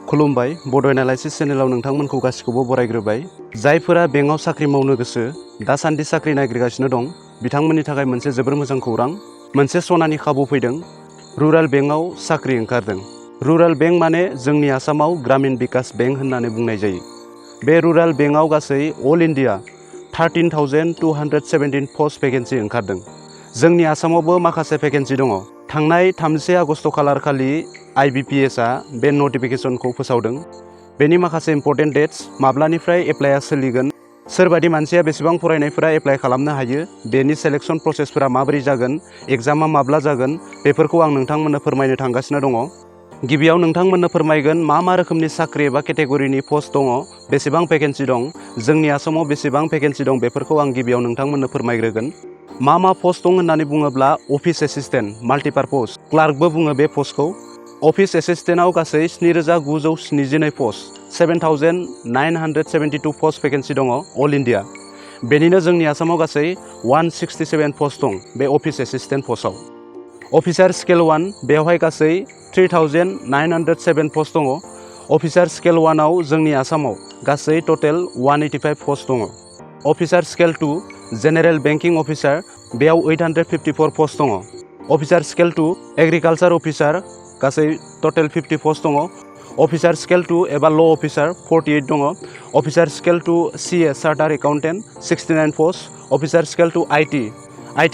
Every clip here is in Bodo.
खुलुमबाय बड' एनालाइसिस चेनेलाव नोंथांमोनखौ गासिखौबो बरायग्रोबाय। जायफोरा बेंकआव साख्रि मावनो गोसो दासान्दि साख्रि नागिरगासिनो दं बिथांमोननि थाखाय मोनसे जोबोर मोजां खौरां। मोनसे सनानि खाबु फैदों। रुराल बेंकआव साख्रि ओंखारदों। रुराल बेंक माने जोंनि आसामाव ग्रामीण बिकास बेंक होननानै बुंनाय जायो। बे रुराल बेंकआव गासै अल इन्डिया 13,217 पस्ट भेकेन्सि ओंखारदों। जोंनि आसामावबो माखासे भेकेन्सि दङ। थांनाय 31 आगस्ट खालारखालि IBPS आ बे नटिफिकेसनखौ फोसावदों। बेनि माखासे इम्पर्टेन्ट डेट्स, माब्लानिफ्राय एप्लाइआ सोलिगोन, सोरबादि मानसिया बेसेबां फरायनायफोरा एप्लाइ खालामनो हायो, बेनि सेलेक्सन प्रसेसफोरा माबोरै जागोन, एग्जामा माब्ला जागोन, बेफोरखौ आं नोंथांमोननो फोरमायनो थांगासिनो दङ। गिबियाव नोंथांमोननो फोरमायगोन मा रोखोमनि साख्रि एबा केटेगरिनि पस्ट दङ, बेसेबां भेकेन्सि दं, जोंनि आसामाव बेसेबां भेकेन्सि दं बेफोरखौ आं गिबियाव नोंथांमोननो फोरमायग्रोगोन। मा पस्ट दं होननानै बुङोब्ला अफिस एसिस्टेन्ट, माल्टिपार्पस, क्लार्कबो बुङो बे पस्टखौ। अफिस एसिस्टेन्टआव गासै 7,972 पस्ट, 7,972 पस्ट भेकेन्सि दङ अल इन्डिया। बेनिनो जोंनि आसामाव गासै 167 पस्ट दं बे अफिस एसिस्टेन्ट पस्टआव। अफिसार स्केल 1 बेवहाय गासै 3,907 पस्ट दङ। अफिसार स्केल 1 आव जोंनि आसामाव गासै टटेल 185 पस्ट दङ। Officer scale 2 general banking officer बेयाव 854 पस्ट दङ। अफिसार स्केल 2 एग्रिकालचार अफिसार गासै टटेल 50 पस्ट दङ। अफिसार स्केल 2 एबा ल' अफिसार 48 दङ। Officer scale 2 CA chartered accountant 69 post. Officer scale 2 IT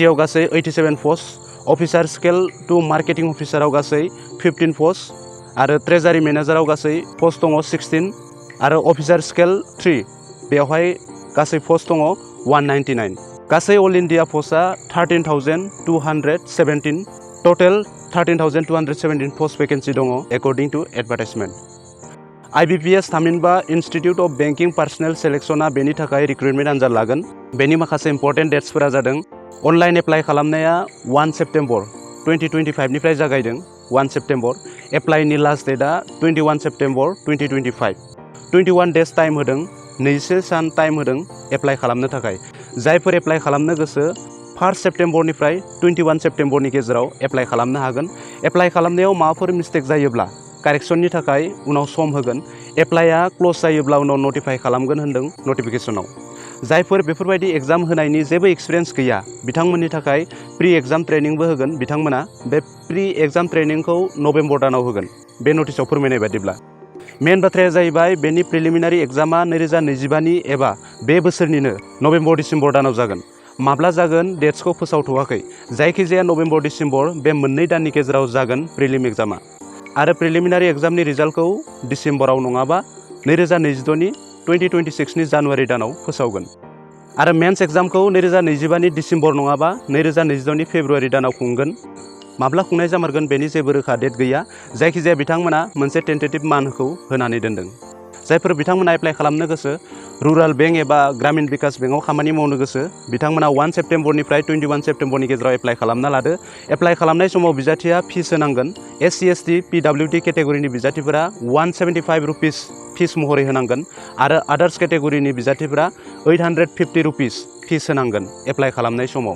आव गासै 87 पस्ट। अफिसार स्केल 2 मार्केटिं अफिसाराव गासै 15 पस्ट आरो ट्रेजारि मेनेजाराव गासै पस्ट दङ 16 आरो अफिसार स्केल 3 बेवहाय गासै पस्ट दङ 199। गासै अल इन्डिया पस्टआ 13,217 टटेल 13,217 पस्ट भेकेन्सि दङ एकर्डिं टु एडभार्टाइजमेन्ट। IBPS थामहिनबा इन्स्टिटिउट अफ बेंकिं पार्सनेल सेलेक्शना बेनि थाखाय रिक्रुटमेन्ट आनजाद लागोन। बेनि माखासे इम्पर्टेन्ट डेट्सफोरा जादों अनलाइन एप्लाइ खालामनाया 1 सेप्टेम्बर 2025 निफ्राय जागायदों। 1 सेप्टेम्बर एप्लाइनि लास्ट डेटआ 21 सेप्टेम्बर 2025। 21 डेज टाइम होदों, 20 सान टाइम होदों एप्लाइ खालामनो थाखाय। जायफोर एप्लाइ खालामनो गोसो 1 सेप्टेम्बरनिफ्राय 21 सेप्टेम्बरनि गेजेराव एप्लाइ खालामनो हागोन। एप्लाइ खालामनायाव माबाफोर मिस्टेक जायोब्ला कारेक्सननि थाखाय उनाव सम होगोन। एप्लाइआ क्ल'ज जायोब्ला उनाव नटिफाइ खालामगोन होनदों नटिफिकेसनाव। जायफोर बेफोरबायदि एग्जाम होनायनि जेबो एक्सपिरियेन्स गैया बिथांमोननि थाखाय प्रि एग्जाम ट्रेनिंबो होगोन बिथांमोना। बे प्रि एग्जाम ट्रेनिंखौ नभेम्बर दानाव होगोन बे नटिसआव फोरमायनाय बादिब्ला। मेन बाथ्राया जाहैबाय बेनि प्रिलिमिनारि एग्जामा 2025 एबा बे बोसोरनिनो नभेम्बर डिसेम्बर दानाव जागोन। माब्ला जागोन डेट्सखौ फोसावथ'वाखै। जायखिजाया नभेम्बर डिसेम्बर बे मोननै दाननि गेजेराव जागोन प्रिलिम एग्जामा। आरो प्रिलिमिनारि एग्जामनि रिजाल्टखौ डिसेम्बराव नङाबा 2026 नि जानुवारि दानाव फोसावगोन। आरो मेन्स एग्जामखौ 2025 नि डिसेम्बर नङाबा 2026 नि फेब्रुवारि दानाव खुंगोन। माब्ला खुंनाय जामारगोन बेनि जेबो रोखा डेट गैया। जायखिजाया बिथांमोना मोनसे टेन्टेटिभ मानखौ होनानै दोनदों। जायफोर बिथांमोना एप्लाइ खालामनो गोसो, रुराल बेंक एबा ग्रामीण बिकास बेंकआव खामानि मावनो गोसो बिथांमोना 1 सेप्टेम्बरनिफ्राय 21 सेप्टेम्बरनि गेजेराव एप्लाइ खालामना लादो। एप्लाइ खालामनाय समाव बिजाथिया फिस होनांगोन। SC ST PWD केटेगरिनि बिजाथिफोरा 175 रुपिस फिस महरै होनांगोन आरो आदार्स केटेगरिनि बिजाथिफोरा 850 रुपिस फिस होनांगोन एप्लाइ खालामनाय समाव।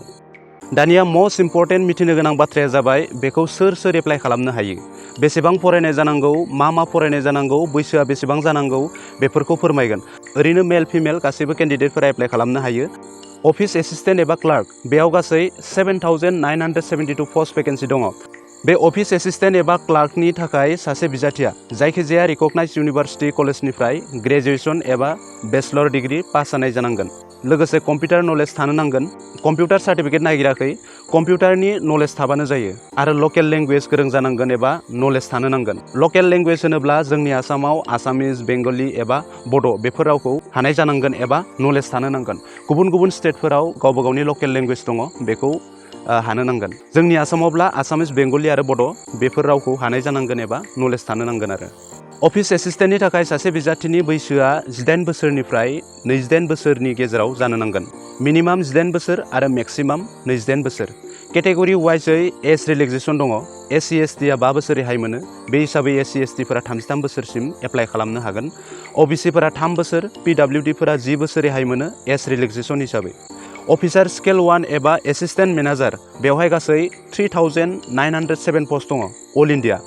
दानिया मस्ट इम्पर्टेन्ट मिथिनो गोनां बाथ्राया जाबाय बेखौ सोर एप्लाइ खालामनो हायो, बेसेबां फरायनाय जानांगौ, मा फरायनाय जानांगौ, बैसोआ बेसेबां जानांगौ बेफोरखौ फोरमायगोन। ओरैनो मेल फिमेल गासैबो केन्डिडेटफोरा एप्लाइ खालामनो हायो। अफिस एसिस्टेन्ट एबा क्लार्क बेयाव गासै 7,972 पस्ट भेकेन्सि दङ। बे अफिस एसिस्टेन्ट एबा क्लार्कनि थाखाय सासे बिजाथिया जायखिजाया रिकगनाइज इउनिभार्सिटि कलेजनिफ्राय ग्रेजुवेसन एबा बेचलर डिग्री पास जानाय जानांगोन। लोगोसे कम्पिउटार नलेज थानो नांगोन। कम्पिउटार सार्टिफिकेट नागिराखै, कम्पिउटारनि नलेज थाबानो जायो। आरो लकेल लेंगुवेज गोरों जानांगोन एबा नलेज थानो नांगोन। लकेल लेंगुवेज होनोब्ला जोंनि आसामाव आसामिस, बेंगलि एबा बड' बेफोर रावखौ हानाय जानांगोन एबा नलेज थानो नांगोन। गुबुन गुबुन स्टेटफोराव गावबा गावनि लकेल लेंगुवेज दङ, बेखौ हानो नांगोन। जोंनि आसामावब्ला आसामिस, बेंगलि आरो बड' बेफोर रावखौ हानाय जानांगोन एबा नलेज थानो नांगोन आरो। अफिस एसिस्टेन्टनि थाखाय सासे बिजाथिनि बैसोआ 18 बोसोरनिफ्राय 28 बोसोरनि गेजेराव जानो नांगोन। मिनिमाम 18 बोसोर आरो मेक्सिमाम 28 बोसोर। केटेगरि वाइजै एज रिलेक्सेसन दङ। SC ST आ 5 बोसोर रेहाय मोनो। बे हिसाबै SC ST फोरा 33 बोसोरसिम एप्लाइ खालामनो हागोन। OBC फोरा 3 बोसोर, PWD फोरा 10 बोसोर रेहाय मोनो एज रिलेक्सेसन हिसाबै। अफिसार स्केल 1 एबा एसिस्टेन्ट मेनेजार बेवहाय गासै 3,907 पस्ट दङ अल इन्डिया।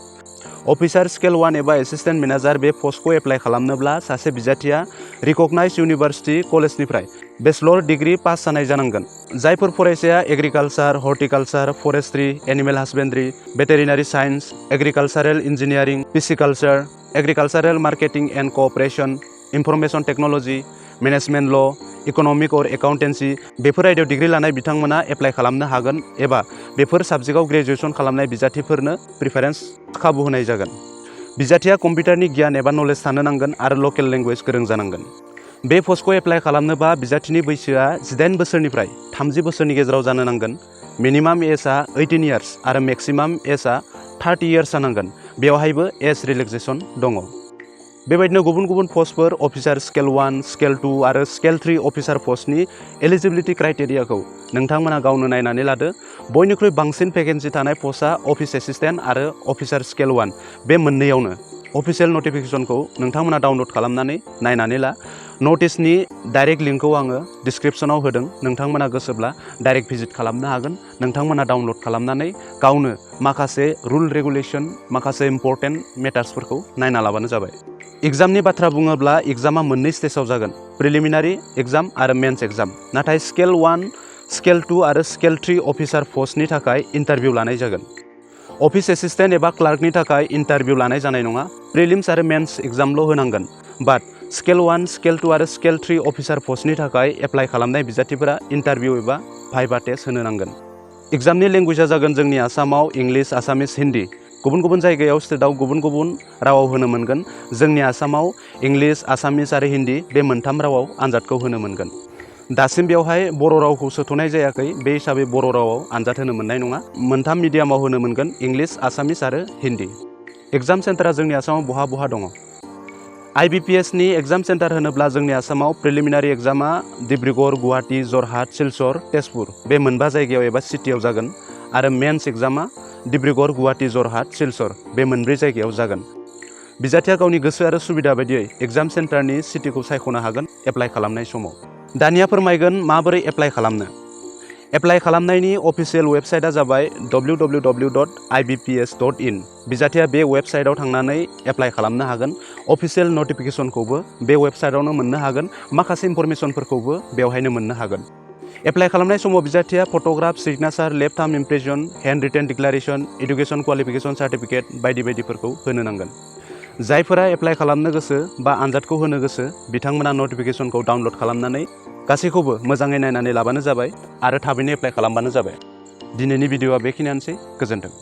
अफिसार स्केल 1 एबा एसिस्टेन्ट मेनेजार बे पस्टखौ एप्लाइ खालामनोब्ला सासे बिजाथिया रिकगनाइज इउनिभार्सिटि कलेजनिफ्राय बेचलर डिग्री पास जानाय जानांगोन। जायफोर फरायसाया agriculture, horticulture, forestry, animal husbandry, veterinary science, agricultural engineering, pisciculture, agricultural marketing and cooperation, information technology, management law, economic और एकाउन्टेन्सि बेफोर आयदायाव डिग्री लानाय बिथांमोना एप्लाइ खालामनो हागोन एबा बेफोर साबजेक्टआव ग्रेजुएसन खालामनाय बिजाथिफोरनो प्रिफारेन्स खाबु होनाय जागोन। बिजाथिया कम्पिउटारनि गियान एबा नलेज थानो नांगोन आरो लकेल लेंगुवेज गोरों जानांगोन। बे पस्टखौ एप्लाइ खालामनोबा बिजाथिनि बैसोआ 18 बोसोरनिफ्राय 30 बोसोरनि गेजेराव जानो नांगोन। मिनिमाम एजआ 18 इयार्स आरो मेक्सिमाम एजआ 30 इयार्स जानांगोन। बेवहायबो एज रिलेक्सेसन दङ। बेबायदिनो गुबुन गुबुन पस्टफोर अफिसार स्केल 1, स्केल 2 आरो स्केल 3 अफिसार पस्टनि एलिजिबिलिटि क्राइटेरियाखौ नोंथांमोना गावनो नायनानै लादो। बयनिख्रुइ बांसिन भेकेन्सि थानाय पस्टआ अफिस एसिस्टेन्ट आरो अफिसार स्केल 1 बे मोननैयावनो। अफिसियेल नटिफिकेसनखौ नोंथांमोना डाउनलड खालामनानै नायनानै ला। नटिसनि डाइरेक्ट लिंकखौ आङो डिसक्रिप्सनाव होदों। नोंथांमोना गोसोब्ला डाइरेक्ट भिजिट खालामनो हागोन। नोंथांमोना डाउनलड खालामनानै गावनो माखासे रुल रेगुलेसन, माखासे इम्परटेन्ट मेटार्सफोरखौ नायना लाबानो जाबाय। एग्जामनि बाथ्रा बुङोब्ला एग्जामा मोननै स्टेजाव जागोन, प्रिलिमिनारि एग्जाम आरो मेन्स एग्जाम। नाथाय स्केल 1, स्केल 2 आरो स्केल 3 अफिसार पस्टनि थाखाय इन्टारभिउ लानाय जागोन। अफिस एसिस्टेन्ट एबा क्लार्कनि थाखाय इन्टारभिउ लानाय जानाय नङा, प्रिलिम्स आरो मेन्स एग्जामल' होनांगोन। बाट स्केल 1, स्केल 2 आरो स्केल 3 अफिसार पस्टनि थाखाय एप्लाइ खालामनाय बिजाथिफोरा इन्टारभिउ एबा भाइभा टेस्ट होनो नांगोन। एग्जामनि लेंगुवेजआ जागोन जोंनि आसामाव इंलिश, आसामिस, हिन्दी। गुबुन गुबुन जायगायाव स्टेटआव गुबुन गुबुन रावाव होनो मोनगोन। जोंनि आसामाव इंलिश, आसामिस आरो हिन्दी बे मोनथाम रावाव आनजादखौ होनो मोनगोन। दासिम बेवहाय बर' रावखौ सोथ'नाय जायाखै, बे हिसाबै बर' रावाव आनजाद होनो मोननाय नङा। मोनथाम मिडियामाव होनो मोनगोन, इंलिश, आसामिस आरो हिन्दी। एग्जाम सेन्टारा जोंनि आसामाव बहा बहा दङ? IBPSनि एग्जाम सेन्टार होनोब्ला जोंनि आसामाव प्रिलिमिनारि एग्जामा डिब्रुगड़, गुवाहाटी, जरहाट, सिलचर, तेजपुर बे मोनबा जायगायाव एबा सिटियाव जागोन आरो मेन्स एग्जामा डिब्रुगड़, गुवाहाटी, जरहाट, सिलचर बे मोनब्रै जायगायाव जागोन। बिजाथिया गावनि गोसो आरो सुबिदा बायदियै एग्जाम सेन्टारनि सिटिखौ सायख'नो हागोन एप्लाइ खालामनाय समाव। दानिया फोरमायगोन माबोरै एप्लाइ खालामनो। एप्लाइ खालामनायनि अफिसियेल वेबसाइटआ जाबाय www.ibps.in। बिजाथिया बे वेबसाइटआव थांनानै एप्लाइ खालामनो हागोन। अफिसियेल नटिफिकेसनखौबो बे वेबसाइटआवनो मोननो हागोन। माखासे इनफरमेसनफोरखौबो बेवहायनो मोननो हागोन। एप्लाइ खालामनाय समाव बिजाथिया photograph, signature, left thumb impression, hand written declaration, education qualification certificate बायदि बायदिफोरखौ होनो नांगोन। जायफोरा एप्लाइ खालामनो गोसो बा आनजादखौ होनो गोसो बिथांमोना नटिफिकेसनखौ डाउनलड खालामनानै गासैखौबो मोजाङै नायनानै लाबानो जाबाय आरो थाबैनो एप्लाइ खालामबानो जाबाय। दिनैनि भिडिअआ बेखिनियानोसै। गोजोन्थों।